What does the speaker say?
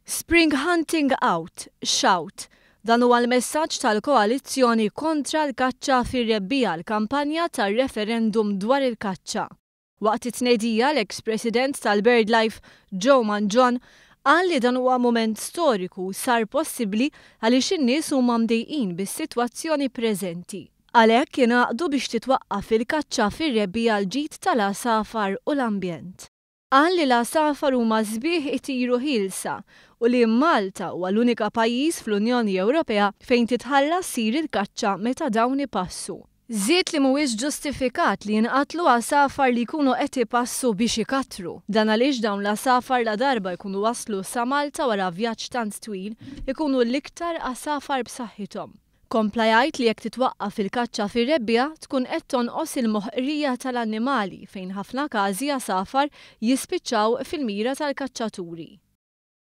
Spring Hunting Out, Shout. Dan huwa l-messaġġ tal-Koalizzjoni kontra l-kaċċa fir-rebbiegħa l-kampanja tar-referendum dwar il-kaċċa. Waqt it-tnedija l-eks President tal-BirdLife, Joe Mangion, qal li dan huwa mument storiku sar possibbli għaliex in-nies huma mdejqin bis-sitwazzjoni preżenti. Għalhekk ingħaqdu biex titwaqqaf il-kaċċa fir-rebbiegħa għall-ġid tal-għasafar u l-ambjent. Qal li l-għasafar huma sbieħ itiru ħielsa u li Malta huwa l-unika pajjiż fl-Unjoni Ewropea fejn titħalla ssir il-kaċċa meta dawn ipassu. Żied li mhuwiex ġustifikat li jinqatlu għasafar li jkunu qed ipassu biex ikattru. Dan għaliex dawn l-għasafar ladarba jkunu waslu sa Malta wara vjaġġ tant twil, ikunu l-iktar għasafar b'saħħithom. Kompla jgħid li jekk titwaqqaf il-kaċċa fir-rebbiegħa tkun qed tonqos il-moħqrija tal-annimali fejn ħafna każi għasafar jispiċċaw fil-mira tal-kaċċaturi.